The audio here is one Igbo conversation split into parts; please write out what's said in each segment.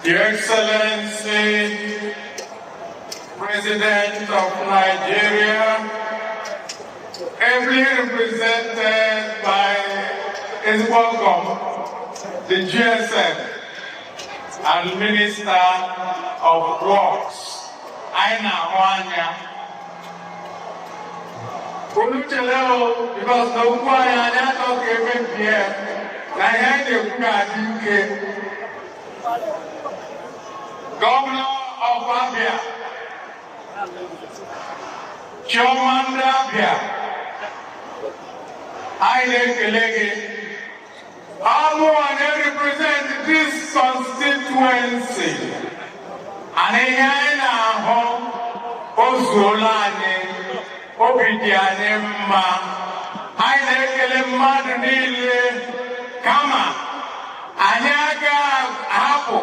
Your Excellency, President of Nigeria, ably represented by his welcome, the GSM and Minister of Works, anyị na-ahụ anya. Unu chere o, because na okwu anyị anyị achọ ka emebie na ihe anyị na-ekwu ga-adị ike. Governor of Abia, Chioma ndị Abia, anyị na-ekele gị. Amụwa na-represent this constituency. And ihe anyị na-ahụ o zuola anyị, obi dị anyị mma. Anyị na-ekele mmadụ niile, kama anyị agaghị ahapụ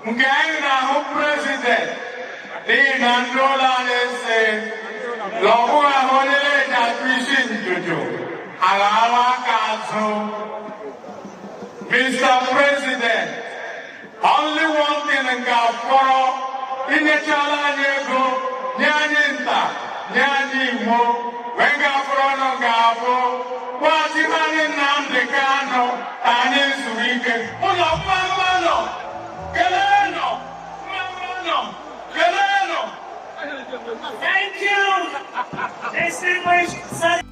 nke anyị na-ahụ president, n'ihi na ndị ụlọ anyị si na ọ bụghị ahụ onye na-eji atụ isi njuju aghala aka azụ. Mr. President, only one thing ga-afọrọ: inyechala anyị ego, nye anyị nta, nye anyị imo, wee ga-afọrọ nọ ga-abụ kpọghachite anyị Nnamdị Kanụ ka anyị zuru ike. Ụlọ mma mma nọ, keleenụ, mma mma nọ, keleenụ. Thank you, distinguished.